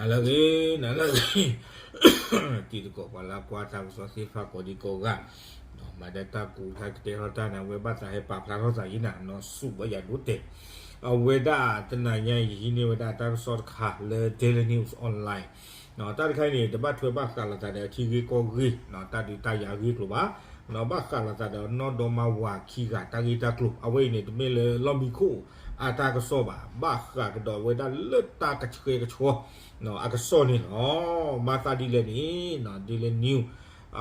နၤလၢအဂ့ၤ, နၤလၢအဂ့ၤ, တံၤသကိးပှၤလၢကွၢ်တၢ်ကစီၣ်သ့ၣ်တဖၣ်ကိးဒံကိးဂၤ, မၤဒဲတၢ်ကူၣ်တၢ်ကတဲထီၣ်တၢ်န့ၣ် အဝဲဘၣ်သးဟဲပာ်ဖျါထီၣ်သးယံၤနၤ, နီၢ်ဆူၣ်ဘၣ်ယၤဒိၣ်တဲာ်, အဝဲဒၣ်တနၤညါအံၤ ယဟံးန့ၢ်ဝဲဒၣ်တၢ်ကစီၣ်တခါလၢ Daily News Online တၢ်တခါအံၤန့ၣ် တဘၣ်ထွဲဘၣ်ဃးလိာ်သးဒီးထံဂ့ၢ်ကီၢ်ဂ့ၢ်, တၢ်ဒုးတၢ်ယၤအဂ့ၢ်အကျိၤဘၣ်, ဘၣ်ဃးလိာ်သးဒီးနီၢ်ဒီမါဝၤခံဂၤတၢ်ဂ့ၢ်တၢ်ကျိၤ, အဝဲအံၤန့ၣ် တမ့ၢ်လၢလီၢ်မံခိၣ်အတၢ်ကစီၣ်ဘၣ်, ဘၣ်ဃးကဒီးဝဲဒၣ်လၢတၢ်ကဆှဲကဆှီ အကစီၣ်န့ၣ်လီၤ. မၤသးဒ်လဲၣ်န့ၣ် Daily News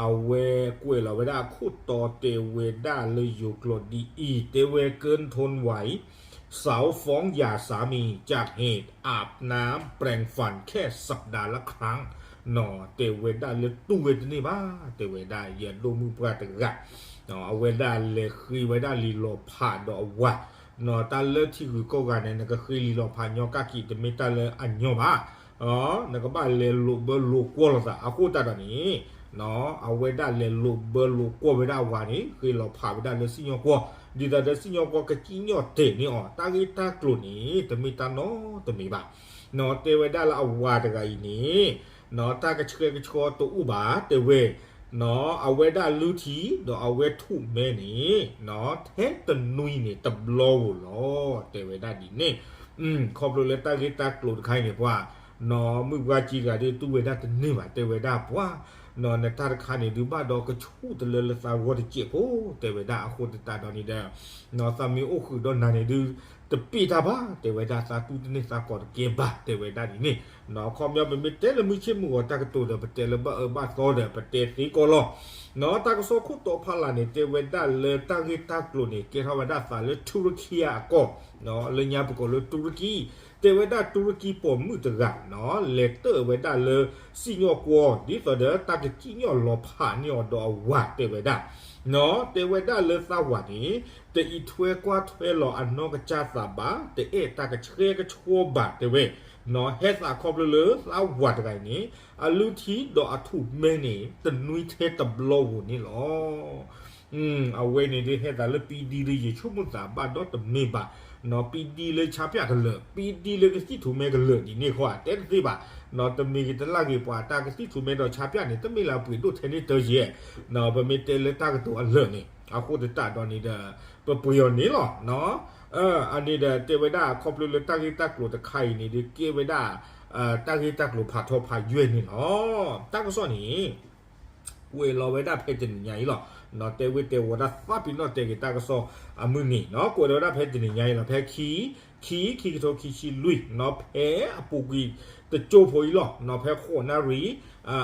အဝဲကွဲးလီၤဝဲဒၣ်အခိၣ်တီတဲဝဲဒၣ်လၢယိၤကျိာ်ဒ်အံၤ, တဲဝဲ เกินทนไหว สาวฟ้องหย่าสามีจากเหตุอาบน้ำแปรงฟันแค่สัปดาห์ละครั้ง တဲဝဲဒၣ်လၢတူၢ်ဝဲတန့ၢ်ဘၣ်, တဲဝဲဒၣ် ယဒိၣ်မုၣ်ပှၢ်တဂၤ, အဝဲဒၣ်လဲၤဃ့ဝဲဒၣ်လံာ်လီၤဖးဒီးအဝၤ, တၢ်လၢထံဂုၤကီၢ်ဂၤန့ၣ် နကဃ့လံာ်လီၤဖးညီကၣ်က့ၤ တမ့ၢ်တၢ်လၢအညီဘၣ်, နကဘၣ်လဲၤလိာ်ဘၢလိာ်ကွီၢ်လိာ်သးအဃိသတးဒီးန့ၣ် အဝဲဒၣ်လဲၤလိာ်ဘၢလိာ်ကွီၢ်ဝဲဒၣ်အဝၤန့ၣ် ဃ့လီၤဖးဝဲဒၣ်လၢစံၣ်ညီၣ်ကွီၢ်, ဒ်သိးဒီးစံၣ်ညီၣ်ကွီၢ်ကစံၣ်ညီၣ်တဲာ်န့ၢ်အီၤ, တၢ်ဂ့ၢ်တၢ်ကျိၤန့ၣ် တမ့ၢ်တၢ်နီတမံၤဘၣ်, တဲဝဲဒၣ်လၢအဝၤတဂၤအံၤန့ၣ် တၢ်ကဆှဲကဆှီတအိၣ်ဘၣ်, တဲဝဲ အဝဲဒၣ်လုၢ်ထံ ဒီးအဝဲထူၣ်မဲန့ၣ် ထဲတနွံန့ၣ်တဘျီဧိၤလီၤ, တဲဝဲဒၣ်ဒ်န့ၣ်, ခီဖျိလၢတၢ်ဂ့ၢ်တၢ်ကျိၤတခါအံၤန့ၣ် ပှၤ မုၢ်ပှၢ်ကံတဂၤဒုးတူၢ်ဝဲဒၣ်တန့ၢ်ဘၣ်, တဲဝဲဒၣ်ပှၤ နတၢ်တခါန့ၣ်ဒုးဘၣ်ဒီးကဆူၣ်တလၢလၢသးဂီၢ်တစဲးဖိ, တဲဝဲဒၣ်အဃိသတးဒီးန့ၣ်ဒီး သးမ့ၢ်အိၣ်ဃုာ်ဒီးနၤန့ၣ်ဒုး တပ့ၢ်တၢ်ဘၣ်, တဲဝဲဒၣ်သးတူၢ်တန့ၢ်သးကီးတကဲဘၣ်, တဲဝဲဒၣ်ဒ်န့ၣ်, ခီပညီပမ့ၢ်တဲလၢမုၢ်ဆ့ၣ်မုၢ်ဂီၤတၢ်ကတိၤဒီး ပတဲလၢဘၣ်အၢဘၣ်သီဒီး ပတဲသ့ကီးလီၤ, တၢ်ကစီၣ်ခိၣ်တီဖးလၢ်န့ၣ် တဲဝဲဒၣ်လၢတၢ်ဂ့ၢ်တၢ်ကျိၤန့ၣ် ကဲထီၣ်ဝဲဒၣ်သးလၢထူရကံအကီၢ်, လၢညါပကိးလၢတူရကံ, တဲဝဲဒၣ်တူရကံပိာ်မုၣ်တဂၤ လဲၤတၢၣ်ဝဲဒၣ်လၢစံၣ်ညီၣ်ကွီၢ် ဒ်သိးဒီးတၢ်ကစံၣ်ညီၣ်လီၤဖးန့ၢ်အီၤဒီးအဝၤ, တဲဝဲဒၣ်, တဲဝဲဒၣ်လၢသးဝၤန့ၣ် တအံးထွဲကွၢ်ထွဲလီၤအနီၢ်ကစၢ်သးဘၣ်, တအဲၣ်တၢ်ကဆှဲကဆှီဘၣ်, တဲဝဲ ဟဲသးခီဖျိလၢသးဝၤတဂၤအံၤန့ၣ် အလုၢ်ထံဒီးအထူၣ်မဲန့ၣ် တနွံထဲတဘျီဧိၤန့ၣ်လီၤ. အဝဲန့ၣ်ဒုးဟဲသးလၢပံဒံလၢယဆိကမိၣ်သးဘၣ်ဒီးတမ့ၢ်ဘၣ်, ပံဒံလၢဆါပၠၣ်ကလၢာ်, ပံဒံလၢကသံၣ်ထူၣ်မဲကလၢာ်ဒ်န့ၣ်ဃီ တဲတသ့ဘၣ်, တမ့ၢ်ဂ့ၤတလၢ်ဂ့ၤ ပှၤတၢ်ကသံၣ်ထူၣ်မဲဒီးဆါပၠၣ်န့ၣ် တမ့ၢ်လၢအပှ့ၤဒိၣ်ထဲန့ၣ်တယဲၢ်, ပမ့ၢ်တဲလၢတၢ်ကတိၤအလၢာ်န့ၣ် အဃိသတးဒီးန့ၣ်ဒီး ပပှ့ၤအီၤန့ၣ်လီၤ. အန့ၣ်ဒီးတဲဝဲဒၣ်ခီဖျိလၢတၢ်ဂ့ၢ်တၢ်ကျိၤတခါအံၤန့ၣ်ဒုးကဲဝဲဒၣ် တၢ်ဂ့ၢ်တၢ်ကျိၤဖးထီဖးယွဲၢ်န့ၣ်လီၤ. တၢ်ကစီၣ်န့ၣ် ကွဲးလီၤဝဲဒၣ်ဖဲတနံၤညါအံၤလီၤ. တဲဝဲတဲဝဲဒၣ်သးပ့ၤနီၣ်တဲက့ၤတၢ်ကစီၣ်အမုၢ်နံၤနီၤ ကွဲးလီၤဝဲဒၣ်ဖဲတနံၤညါအံၤလီၤ. ဖဲခံ ခံ ခံကထိခံဆံလွံၢ်နီၤ ဖဲအပူၤကွံာ်တကၠိဖိအံၤလီၤ. ဖဲဃိးနၣ်ရံၣ်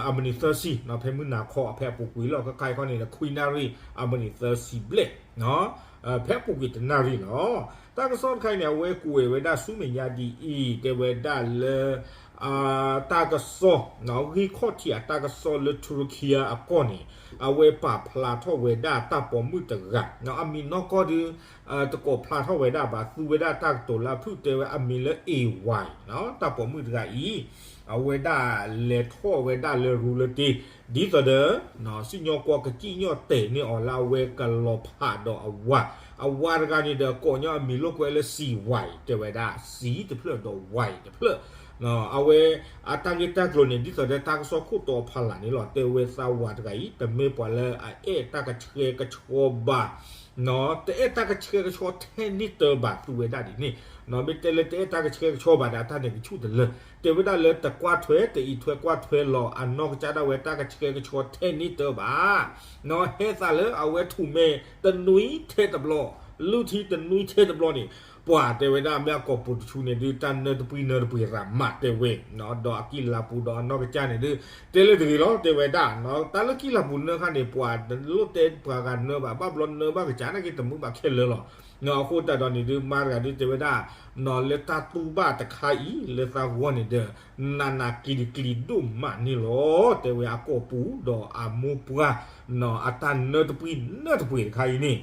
အမံးနံးသၢဆံနီၤ ဖဲမုၢ်နၤခီ ဖဲအပူၤကွံာ်လီၤ. ခဲခါအံၤခီန့ၣ်ဒီး ခွံနၣ်ရံၣ် အမံးနံးသၢဆံဘျဲၣ် ဖဲအပူၤကွံာ်တနၣ်ရံၣ်လီၤ. တၢ်ကစီၣ်တခါအံၤန့ၣ် အဝဲကွဲးဝဲဒၣ်ဆူမဲာ်ညါဒ်အံၤ တဲဝဲဒၣ်လၢ တၢ်ကစီၣ် ဂံၢ်ခီၣ်ထံးအတၢ်ကစီၣ်လၢထူရကံအကီၢ်န့ၣ် အဝဲပာ်ဖျါထီၣ်ဝဲဒၣ်တၢ်ပိာ်မုၣ်တဂၤ အမံၤနီၢ်ကီၢ်ဒုး တကိးဖျါထီၣ်ဝဲဒၣ်ဘၣ် သူဝဲဒၣ်တၢ်ကတိၤလၢအဖုၣ်တဲဝဲအမံၤလၢ A Y တၢ်ပိာ်မုၣ်တဂၤအံၤ အဝဲဒၣ်လဲၤထီၣ်ဝဲဒၣ်လၢရူလၢတ့ ဒ်သိးဒီး စံၣ်ညီၣ်ကွီၢ်ကစံၣ်ညီၣ်တဲာ်န့ၢ်အီၤလၢအဝဲကလီၤဖးဒီးအဝၤ အဝၤတဂၤန့ၣ်ဒီးကိးညီအမံၤလိာ်ကွဲလၢ စံးဝဲ တဲဝဲဒၣ် စံးတဖျၢၣ်ဒီး ဝဲ တဖျၢၣ် အဝဲအတၢ်ဂ့ၢ်တၢ်ကျိၤန့ၣ် ဒ်သိးဒီးတၢ်ကစီၣ်ခိၣ်တီဖးလၢ်န့ၣ်လီၤ. တဲဝဲသးဝၤတဂၤအံၤ တမ့ၢ်ပှၤလၢအအဲၣ်တၢ်ကဆှဲကဆှီဘၣ် တအဲၣ်တၢ်ကဆှဲကဆှီထဲန့ၣ်တၢ်ဘၣ် သူဝဲဒၣ်ဒ်န့ၣ် မ့ၢ်တဲလၢတအဲၣ်တၢ်ကဆှဲကဆှီဘၣ်ဒီး အတၢ်န့ၣ်ကဆူၣ်တလၢ တဲဝဲဒၣ်လၢတကွၢ်ထွဲ တအံးထွဲကွၢ်ထွဲလီၤ အနီၢ်ကစၢ်ဒၣ်ဝဲတၢ်ကဆှဲကဆှီထဲန့ၣ်တၢ်ဘၣ် ဟဲသးလၢအဝဲထူၣ်မဲ တနွံထဲတဘျီ လုၢ်ထံတနွံထဲတဘျီန့ၣ် ပှၤတဲဝဲဒၣ်မ့ၢ်အကိာ်ပူၤတဆူန့ၣ်ဒုး တၢ်နၢတပှံနၢတပှံၤရၤမးတဲဝဲ ဒီးအကံၢ်လၤပူၤဒီးအနီၢ်ကစၢ်န့ၣ်ဒုး တဲလၢတဂ့ၤလီၤ တဲဝဲဒၣ် တၢ်လၢကံၢ်လၤပူၤနၢခါန့ၣ် ပှၤလိၣ်တဲပှၤဂၤနၢဘၣ် ဘၣ်ဘျီနၢဘၣ်ကစၢ်နာ်က့တမုာ်ဘၣ်ခဲလၢာ်လီၤ. အဃိသတးဒီးန့ၣ်ဒုး မါတဂၤဒုးတဲဝဲဒၣ် လၢတၢ်တူၢ်ဘၣ်တခါအံၤ လၢသးဂီၢ်န့ၣ်ဒီး နးနးကျံၤကျံၤဒိၣ်မးန့ၣ်လီၤ တဲဝဲအကိာ်ပူၤဒီးအမိၢ်ပှၢ် အတၢ်နၢတပှံနၢတပှံၤတခါအံၤန့ၣ်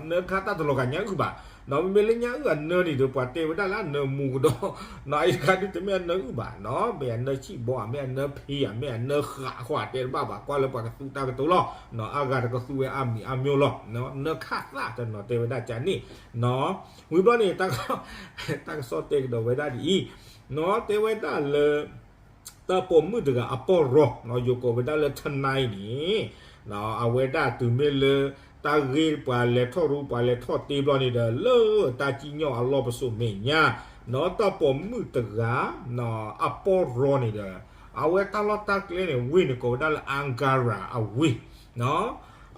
နၢခါတၢ်တလီၤဂာ်ညၣ်အုၣ်ဘၣ် မ့မ့ၢ်လၢညၣ်အုၣ်အနၢန့ၣ်ဒီး ပှၤတဲဝဲဒၣ်လၢအနၢမူကဒီး အအံၤတခါဒုးတမ့ၢ်အနၢအုၣ်ဘၣ် မ့ၢ်အနၢဆံၣ်ဘီ မ့ၢ်အနၢဖံး မ့ၢ်အနၢဃးဃီတဲတဘၣ်ဘၣ် ကွၢ်လၢပှၤကသူတၢ်ကတိၤလီၤ အါဂၤတကသူဝဲအါမံၤအါမျိၤလီၤ နၢခးသၣ်တနီၤတဲဝဲဒၣ်ကန့ၣ် ဝံၤဘျီန့ၣ် တၢ်ကစီၣ်တဲကဒီးဝဲဒၣ်ဒ်အံၤ တဲဝဲဒၣ်လၢ တၢ်ပိာ်မုၣ်တဂၤအပီၢ်ရီ ယိၤကိးဝဲဒၣ်လၢ ထနၢ် အံၤန့ၣ် အဝဲဒၣ်တုၤမ့ၢ်လၢ တၢ်ဂ့ၢ်ပှၤလဲၤထီၣ်ရူပှၤလဲၤထီၣ်တ့ဘျီန့ၣ်ဒီး လၢတၢ်စံၣ်ညီၣ်အလီၢ်ပစိာ်မဲာ်ညါ တၢ်ပိာ်မုၣ်တဂၤ အပီၢ်ရီန့ၣ်ဒီး အဝဲတၢ်လီၢ်တၢ်ကျဲန့ၣ် ဝ့ၢ်န့ၣ်ကိးဝဲဒၣ်လၢ Ankara အဝ့ၢ်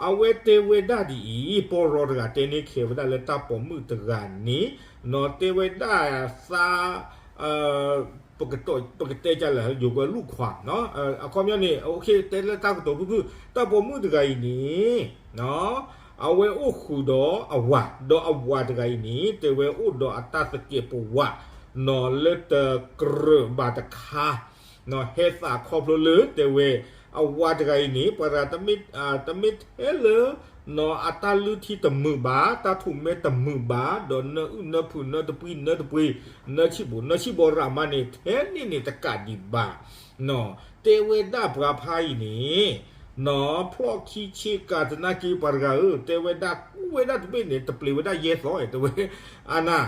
အဝဲတဲဝဲဒၣ်ဒ်အံၤ ပီၢ်ရီတဂၤတဲန့ၢ်ခဲဝဲဒၣ်လၢတၢ်ပိာ်မုၣ်တဂၤန့ၣ် တဲဝဲဒၣ်သး ပကတဲကလဲၣ် ယိၤကွဲလူၢ်ခွါ အခီပညီန့ၣ် တဲလၢတၢ်ကတိၤဖုၣ်ဖုၣ် တၢ်ပိာ်မုၣ်တဂၤအံၤန့ၣ် အဝဲအိၣ်ဃုာ်ဒီးအဝၤ ဒီးအဝၤတဂၤအံၤန့ၣ် တဲဝဲအိၣ်ဒီးအတၢ်သကဲးပဝး လၢတကြၢးဘၣ်တခါ ဟဲသးခီဖျိလၢတဲဝဲ အဝၤတဂၤအံၤန့ၣ် ပှၤတဂၤ တမ့ၢ်ထဲလၢ အတၢ်လုၢ်ထံတမုာ်ဘၣ် တၢ်ထူၣ်မဲတမုာ်ဘၣ် ဒီးနၢအုၣ်နၢဖုးနၢတပှံၤနၢတပှ့ၤ နၢဆံၣ်ဘိးနၢဆံၣ်ဘိးရၣ်မါန့ၣ် ထဲန့ၣ်န့ၣ်တကးဒံးဘၣ် တဲဝဲဒၣ်ပှၤဖါအံၤန့ၣ် ဖျီၣ်ခံဆ့ကၤသနာ်က့ ပှၤတဂၤဧၢ တဲဝဲဒၣ်ကူဝဲဒၣ်တဘ့ၣ်န့ၣ် တပျံၤဝဲဒၣ်ယဲၢ်သီ တဲဝဲ အနၢ်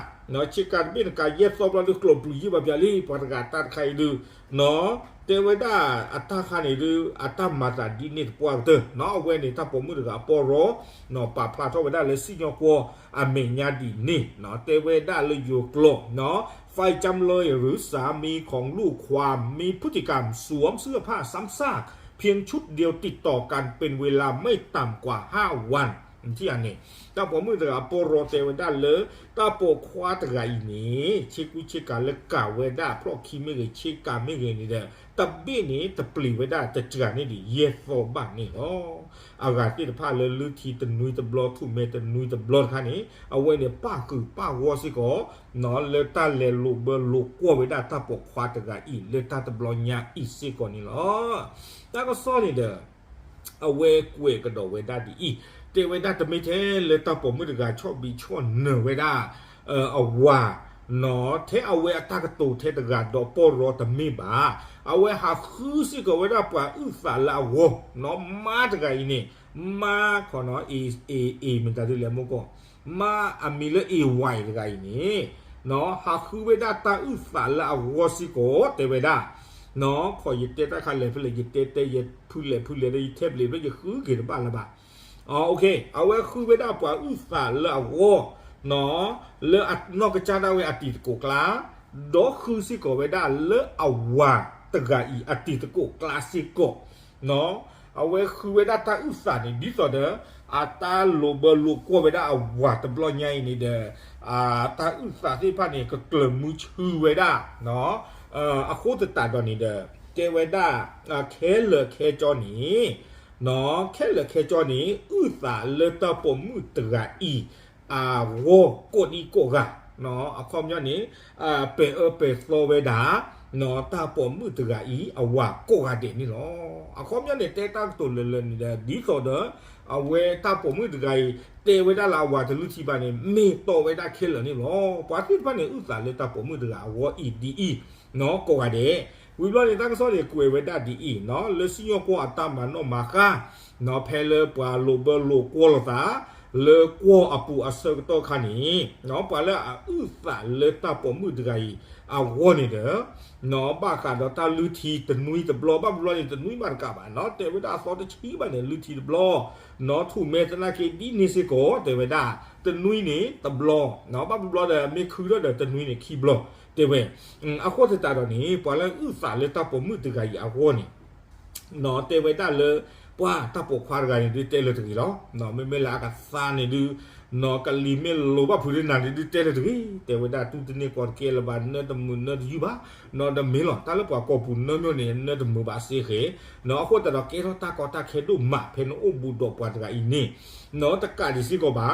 ဆ့ကၤတဘ့ၣ်န့ၣ် ကးယဲၢ်သီဘျီဒုး ကျိးပျံၤယံၢ်ဘၣ်ပၠးလံ ပှၤတဂၤတၢ်တခါအံၤဒုး တဲဝဲဒၣ်အတၢ်ခါန့ၣ်ဒုး အတၢ်မၤသးဒ်န့ၣ်တပှၢ်ကတၢၢ် အဝဲန့ၣ် တၢ်ပိာ်မုၣ်တဂၤအပီၢ်ရီ ပာ်ဖျါထီၣ်ဝဲဒၣ်လၢစံၣ်ညီၣ်ကွီၢ်အမဲာ်ညါဒ်န့ၣ် တဲဝဲဒၣ်လၢယိၤကျိာ် ฝ่ายจำเลยหรือสามีของลูกความมีพฤติกรรมสวมเสื้อผ้าซ้ำซากเพียงชุดเดียวติดต่อกันเป็นเวลาไม่ต่ำกว่าห้าวัน န့ၣ် တၢ်ပိာ်မုၣ်တဂၤအပီၢ်ရီတဲဝဲဒၣ်လၢ တၢ်ပိာ်ခွါတဂၤအံၤန့ၣ် ဆ့ကူဆ့ကၤလၢကးဝဲဒၣ်ဖျီၣ်ခံမ့ၢ်ဂ့ၤ ဆ့ကၤမ့ၢ်ဂ့ၤန့ၣ်ဒီး တဘ့ၣ်န့ၣ် တပျံၤဝဲဒၣ်တစှၤန့ၢ်ဒံးယဲၢ်သီဘၣ်န့ၣ်လီၤ. အဂၤသ့ၣ်တဖၣ်လၢလုၢ်ထံတနွံတဘျီ ထူၣ်မဲတနွံတဘျီတခါန့ၣ် အဝဲန့ၣ်ပၣ်ဃုာ်ပၣ်ဂီၢ်စ့ၢ်ကီး လၢတၢ်လဲၤလိာ်ဘၢလိာ်ကွီၢ်ဝဲဒၣ်တၢ်ပိာ်ခွါတဂၤအံၤ လၢတၢ်တဘျီညါအံၤစ့ၢ်ကီးန့ၣ်လီၤ. တၢ်ကစီၣ်န့ၣ်ဒီး အဝဲကွဲးကဒီးဝဲဒၣ်ဒ်အံၤ, တဲဝဲဒၣ်တမ့ၢ်ထဲလၢတၢ်ပိာ်မုၣ်တဂၤဆီၣ်ဘံးဆီၣ်နၢၤဝဲဒၣ် အဝၤ, ထဲအဝဲအတၢ်ကတိၤထဲတဂၤဒီးပီၢ်ရီတမ့ၢ်ဘၣ်, အဝဲဟးဃုစ့ၢ်ကီးဝဲဒၣ်ပှၤအုၣ်သးလၢအဂီၢ်, မါတဂၤအံၤန့ၣ်, မါခီနီၤ အ့ အ့ မတၤဒ်လဲၣ်မိၢ်ကီၢ်, မါအမံၤလၢ အ့ဝဲ တဂၤအံၤန့ၣ် ဟးဃုဝဲဒၣ်တၢ်အုၣ်သးလၢအဂီၢ်စ့ၢ်ကီး တဲဝဲဒၣ်, ခီယတဲတၢ်ခါလဲၣ်ဖဲလဲၣ် ယတဲတဲယဖုလဲၣ်ဖုလဲၣ်ဒီး ယထဲပျ့ၤဖဲယဃုက့ၤတဘၣ်လၢၤဘၣ်, အဝဲဃုဝဲဒၣ်ပှၤအုၣ်သးလၢအဂီၢ်, လၢအနီၢ်ကစၢ်ဒၣ်ဝဲအတံၤသကိးကျါ, ဒီးဃုစ့ၢ်ကီးဝဲဒၣ်လၢအဝၤတဂၤအံၤအတံၤသကိးကျါစ့ၢ်ကီး အဝဲဃုဝဲဒၣ်တၢ်အုၣ်သးန့ၣ် ဒ်သိးဒီး အတၢ်လိာ်ဘၢလိာ်ကွီၢ်ဝဲဒၣ်အဝၤတဘျီညါအံၤန့ၣ်ဒီး တၢ်အုၣ်သးသ့ၣ်တဖၣ်န့ၣ် ကကျၢၤမုဆူဝဲဒၣ်, အဃိသတးဒီးန့ၣ်ဒီး တဲဝဲဒၣ် ခဲလၢာ်ခဲကၠီန့ၣ်, ခဲလၢာ်ခဲကၠီန့ၣ် အုၣ်သးလၢတၢ်ပိာ်မုၣ်တဂၤအံၤ အဂီၢ်ကိးဒံကိးဂၤ, အခီပညီန့ၣ် ပဲာ်အၢပဲာ်သီဝဲဒၣ် တၢ်ပိာ်မုၣ်တဂၤအံၤ အဝၤကိးဂၤဒဲးန့ၣ်လီၤ. အခီပညီန့ၣ် တဲတၢ်ကတိၤလၢာ်လၢာ်န့ၣ်ဒီး ဒ်သိးဒီး အဝဲတၢ်ပိာ်မုၣ်တဂၤအံၤ တဲဝဲဒၣ်လၢအဝၤတလုၢ်ထံဘၣ်န့ၣ် မ့ၢ်တီဝဲဒၣ်ခဲလၢာ်န့ၣ်လီၤ. ပှၤသ့ၣ်တဖၣ်န့ၣ် အုၣ်သးလၢတၢ်ပိာ်မုၣ်တဂၤအဂီၢ်အံၤဒ်အံၤ ကိးဂၤဒဲး, ဝံၤဘျီန့ၣ် တၢ်ကစီၣ်န့ၣ် ကွဲးဝဲဒၣ်ဒ်အံၤ, လၢစံၣ်ညီၣ်ကွီၢ်အတၢ်မၤနီၣ်မၤဃါ ဖဲလၢပှၤလိာ်ဘၢလိာ်ကွီၢ်လိာ်သး လၢကွီၢ်အပူၤအဆၢကတီၢ်ခါန့ၣ်, ပှၤလၢအအုၣ်သးလၢတၢ်ပိာ်မုၣ်တဂၤအံၤအဂီၢ်န့ၣ်ဒီး ဘၣ်ဃးဒီးတၢ်လုၢ်ထံတနွံတဘျီ ဘၣ်ဘျီန့ၣ် တနွံဘၣ်တကးဘၣ်, တဲဝဲဒၣ်အသီတဆံဘၣ်န့ၣ် လုၢ်ထံတဘျီ, ထူၣ်မဲသနာ်က့ဒ်န့ၣ်စ့ၢ်ကီး တဲဝဲဒၣ် တနွံန့ၣ်တဘျီ, ဘၣ်ဘျီဒီး မ့ၢ်ခုထီၣ်ဒီးတနွံန့ၣ်ခံဘျီ, တဲဝဲ အဃိသတးဒီးန့ၣ် ပှၤလၢအုၣ်သးလၢတၢ်ပိာ်မုၣ်တဂၤအံၤအဂီၢ်န့ၣ် တဲဝဲဒၣ်လၢ ပှၤတၢ်ပိာ်ခွါတဂၤန့ၣ်ဒုးတဲလၢၤတဂ့ၤလီၤ. မ့မ့ၢ်လၢအကသါန့ၣ်ဒုး ကလံၤမ့ၢ်လိၤဘၣ်ဖုးဒ်နၤန့ၣ်ဒုးတဲလၢၤတဂ့ၤ, တဲဝဲဒၣ်တူၢ်တန့ၢ်ကီးတကဲလၢၤဘၣ် နၢတမုာ်နၢတယုၢ်ဘၣ်, နတမ့ၢ်လီၤ တၢ်လၢပှၤကိာ်ပူၤနၢမ့ၢ်န့ၣ် နၢတမုာ်ဘၣ်စ့ၢ်ကီး, အဃိသတးဒီး ကဲထီၣ်တၢ်ကီတၢ်ခဲဒိၣ်မးဖဲနအိၣ်ဘူးဒီးပှၤတဂၤအံၤန့ၣ်, တကးဒံးစ့ၢ်ကီးဘၣ်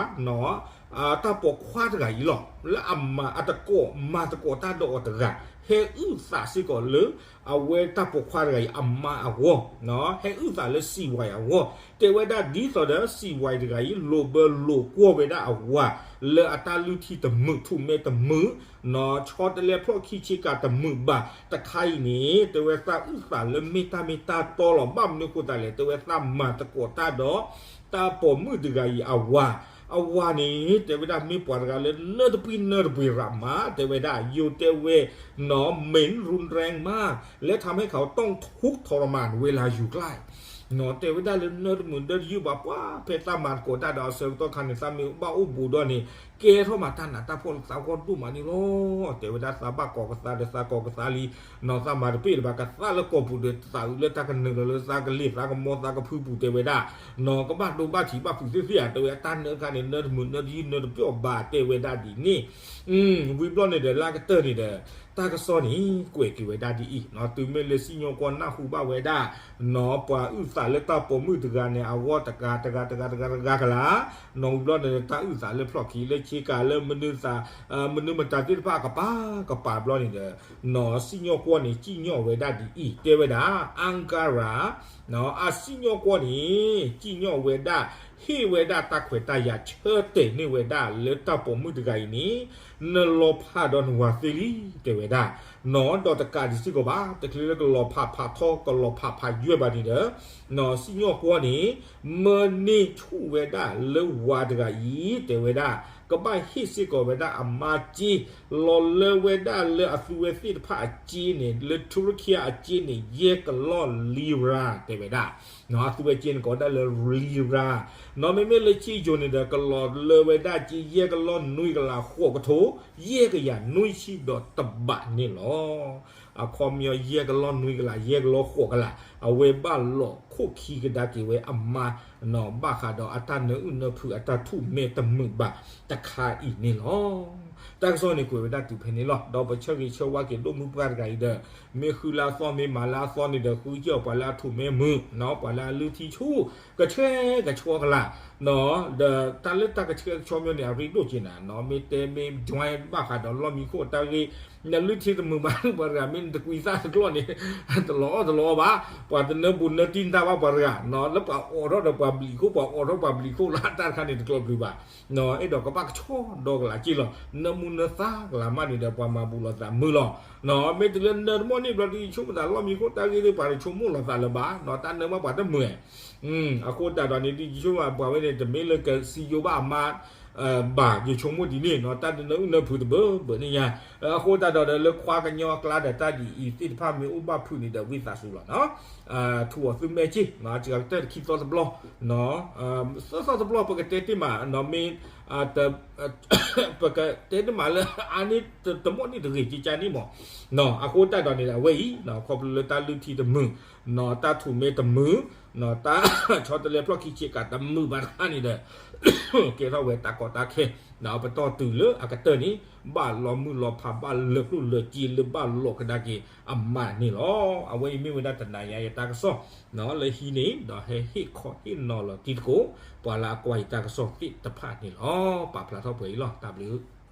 တၢ်ပိာ်ခွါတဂၤအံၤလီၤ လၢအမၤအတကိးမၤသကိးတၢ်ဒီးအီၤတဂၤ ဟဲအုၣ်သးစ့ၢ်ကီးလၢ အဝဲတၢ်ပိာ်ခွါတဂၤအံၤအမါအဂီၢ်, ဟဲအုၣ်သးလၢစံးဝဲအဂီၢ်, တဲဝဲဒၣ်ဒ်သိးဒီးစံးဝဲတဂၤအံၤ လိာ်ဘၢလိာ်ကွီၢ်ဝဲဒၣ်အဝၤ လၢအတၢ်လုၢ်ထံတမုာ် ထူၣ်မဲတမုာ်, ဆီတလဲဖျီၣ်ခံဆ့ကၤတမုာ်ဘၣ်တခါအံၤန့ၣ် တဲဝဲသးအုၣ်သးလၢမ့ၢ်တၢ်မ့ၢ်တၢ်တီလီၤ. ဘၣ်မနုၤအဃိသတးလဲၣ် တဲဝဲသးမၤသကိးတၢ်ဒီး တၢ်ပိာ်မုၣ်တဂၤအံၤအဝၤ အဝၤန့ၣ် တဲဝဲဒၣ်မ့ၢ်ပှၤတဂၤလၢနၢတပှံၢ်နၢတပှ့ၤရးမး တဲဝဲဒၣ် ယိၤတဲဝဲ နီၢ် မ့ၢ် ရုนแรงมาก และทำให้เขาต้องทุกข์ทรมานเวลาอยู่ใกล้ နီၢ် တဲဝဲဒၣ်လၢနၢတမုာ်နၢတယုၢ်ဘၣ် ပှၤဖဲတၢ်မၤသကိးတၢ်ဒီးအဆၢကတီၢ်ခါန့ၣ် သးမ့ၢ်ဘၣ်အိၣ်ဘူးဒီးန့ၣ် ကဲထီၣ်မးတၢ်နးတၢ်ဖှီၣ်လၢသးဂီၢ်ဒိၣ်မးန့ၣ်လီၤ. တဲဝဲဒၣ်သးဘၣ်ကိးကသါဒီးသးကိးကသါလံ နီၢ် သးမၤတပ့ၢ်လၢၤဘၣ် ကသါလၢကိာ်ပူၤဒီးသးအုးလၢတၢ်ကနုာ်လီၤလၢသးကလ့ၢ်သးကမီသးကဖုပူၤတဲဝဲဒၣ် နီၢ် ကဘၣ်ဒိဘၣ်ထံးဘၣ်ဖုးသ့ၣ်သ့ၣ်ဧါ တဲဝဲတၢ်နၢတခါန့ၣ် နၢတမုာ်နၢတယုၢ်နၢတပျီၢ်ဘၣ် တဲဝဲဒၣ်ဒ်န့ၣ် ဝံၤဘျီန့ၣ်ဒီးလၢအကတၢၢ်န့ၣ်ဒီး တၢ်ကစီၣ်န့ၣ် ကွဲးက့ၤဝဲဒၣ်ဒ်အံၤ နီၢ် တုၤမ့ၢ်လၢစံၣ်ညီၣ်ကွီၢ်နၢ်ဟူဘၣ်ဝဲဒၣ် နီၢ် ပှၤအုၣ်သးလၢတၢ်ပိာ်မုၣ်တဂၤန့ၣ် အဂီၢ်တဂၤတဂၤတဂၤတဂၤတဂၤကလၤ နီၢ် ဝံၤဘျီန့ၣ် တၢ်အုၣ်သးလၢဖျီၣ်ခံလၢဆ့ကၤလၢမနုၤသး မနုၤမတၤသ့ၣ်တဖၣ်ကပၤကပၤဘျီန့ၣ်ဒီး နီၢ် စံၣ်ညီၣ်ကွီၢ်န့ၣ် စံၣ်ညီၣ်ဝဲဒၣ်ဒ်အံၤ တဲဝဲဒၣ် Ankara နီၢ် အစံၣ်ညီၣ်ကွီၢ်န့ၣ် စံၣ်ညီၣ်ဝဲဒၣ် ဟ့ၣ်ဝဲဒၣ်တၢ်ခွဲးတၢ်ယာ်ဆၢတဲာ်န့ၢ်ဝဲဒၣ်လၢတၢ်ပိာ်မုၣ်တဂၤအံၤန့ၣ် နလီၤဖးဒီးနဝၤသ့လံ တဲဝဲဒၣ် နီၢ် ဒီးတကးဒံးစ့ၢ်ကီးဘၣ် တချုးလၢကလီၤဖးဖးထီ ကလီၤဖးဖးယွဲၢ်ဘၣ်န့ၣ်ဒီး နီၢ် စံၣ်ညီၣ်ကွီၢ်န့ၣ် မၢန့ၢ်ဆူၣ်ဝဲဒၣ်လၢဝၤတဂၤအံၤ တဲဝဲဒၣ် ကဘၣ်ဟ့ၣ်စ့ၢ်ကီးဝဲဒၣ်အမါစ့ လီၤလၢဝဲဒၣ်လၢအသူဝဲသ့ၣ်တဖၣ်အစ့န့ၣ် လၢထူရကံအစ့န့ၣ် ယဲၢ်ကလီၢ်လံရၤ တဲဝဲဒၣ် နီၢ် အသူဝဲစ့န့ၣ် ကိးဝဲဒၣ်လၢလံရၤ နီၢ် မ့မ့ၢ်လၢစ့ယိၤန့ၣ်ဒီး ကလီၤလၢဝဲဒၣ်စ့ ယဲၢ်ကလီၢ်နွံကလးဃိးကထိ ယဲၢ်ကယၤနွံဆံဒီးတဘးန့ၣ်လီၤ. အခီပညီ ယဲၢ်ကလီၢ်နွံကလး ယဲၢ်ကလီၢ်ဃိးကလး အဝဲဘၣ်လိာ်ခိၣ်ခံကဒါက့ၤဝဲအမါ နီၢ် ဘၣ်ဃးဒီးအတၢ်နၢအုၣ်နၢဖုးအတၢ်ထူၣ်မဲတမုာ်ဘၣ်တခါအံၤန့ၣ်လီၤ. တၢ်ကစီၣ်န့ၣ်ကွဲးဝဲဒၣ်တုၤဖဲန့ၣ်လီၤ. ဒီးပဆၢဂ့ၤဆၢဝါက့ၤဒိၣ်မုၢ်ပှၢ်တဂၤအံၤဒီး မ့ၢ်ဃုလၢအသီမ့ၢ်မၤလၢအသီန့ၣ်ဒီး ဃုကၠီၣ်ပှၤလၢအထူၣ်မဲမုာ် နီၢ် ပှၤလၢအလုၢ်ထံဆူၣ် ကဆှဲကဆှီကလး ဒီးတၢ်လၢတၢ်ကဆှဲကဆှီမ့ၢ်န့ၣ် အရ့ဒိၣ်က့ၤနၤ နီၢ် မ့ၢ်တဲမ့ၢ် join ဘၣ်ဃးဒီးလီၢ်မံခိၣ်တၢ်ဂ့ၢ် နလုၢ်ထံတမုာ်ဘၣ် ပှၤတဂၤမ့ၢ်နတကွံသၣ်တကျီၢ်န့ၣ် တလီၤအီၣ်တလီၤအီဘၣ် ပှၤတနၢဘူးနၢတံၢ်နတၢ်ဘၣ်ပှၤတဂၤ နီၢ် လၢပှၤအိးထီၣ်ဒီးပှၤဘျံးခိၣ် ပှၤအိးထီၣ်ပှၤဘျံးခိၣ်လၢအတၢ်တခါန့ၣ်တကျီၢ်ဘျုးဘၣ် အဲၣ်ဒိးကဘၣ်ကဆှီဒီကလးက့ၢ်လီၤ နၢမူနၢသါကလးမးန့ၣ်ဒီး ပှၤမၤဘူးလိာ်သးမုာ်လီၤ နီၢ် မ့ၢ်တုၤလၢနၢတမီၢ်န့ၣ်ဘျီ ဒ်ယဆိကမိၣ်သးလီၢ်မံခိၣ်တၢ်ဂ့ၢ်သ့ၣ် ပှၤတဆိကမိၣ်လိာ်သးလၢၤဘၣ် နီၢ် တၢ်နၢမးပှၤတမုာ် အဃိသတးဒီးန့ၣ် ဒ်ယဆိကမိၣ်ပှၤဝဲန့ၣ် တမ့ၢ်လၢကစံယိဘၣ်အမါ ဘၣ် ယဆိကမိၣ်ဒ်န့ၣ်နီၤ တၢ်တနၢအုၣ်နၢဖုးတဘၢဘၢန့ၣ်ညါ အဃိသတးဒီးဒီးလၢခွါကညီအကျါဒီးတၢ်ဒ်အံၤသ့ၣ်တဖၣ်မ့ၢ်အိၣ်ဘၣ်ဖုးန့ၣ်ဒီးဝံသးစူၤလီၤနီၤ ထူအီၤသုမဲာ်က့ၢ် စှၤကတၢၢ်တခံသီတဘျီ သၢသီတဘျီ ပကတဲတ့ၢ်မးနီၤ မ့ၢ် ပကတဲတ့ၢ်မးလၢအါန့ၢ် တမီၢ်န့ၣ်တဂ့ၤကကါန့ၣ်မး အဃိသတးဒီးန့ၣ်ဒီးအဝဲအံၤ ခီဖျိလၢတၢ်လုၢ်ထံတမုာ် တၢ်ထူၣ်မဲတမုာ် တၢ်ဆီတလဲဖျီၣ်ခံဆ့ကၤတမုာ်ဘၣ်တခါန့ၣ်ဒီး ကဲထီၣ်ဝဲတၢ်ကီတၢ်ခဲ ပတီၢ်တုၤလၢအကတၢၢ်န့ၣ် ဘၣ်လီၤမုၢ်လီၤဖးဘၣ်လၢာ်ကျိၣ်လၢာ်စ့လၢဘၣ်လိာ်ကဒါက့ၤအမါန့ၣ်လီၤ. အဝဲအံၤမ့ၢ်ဝဲဒၣ်တနၤယၤယတၢ်ကစီၣ် လၢဟံးန့ၣ် ဒီးဟဲဟ့ၣ်ခီဟ့ၣ်နီၤလီၤတံၤသကိး ပှၤလၢအကွၢ်ယတၢ်ကစီၣ်သ့ၣ်တဖၣ်န့ၣ်လီၤ. ပာ်ဖျါထီၣ်ပှဲၤအံၤလီၤ. တၢ်ဘျုး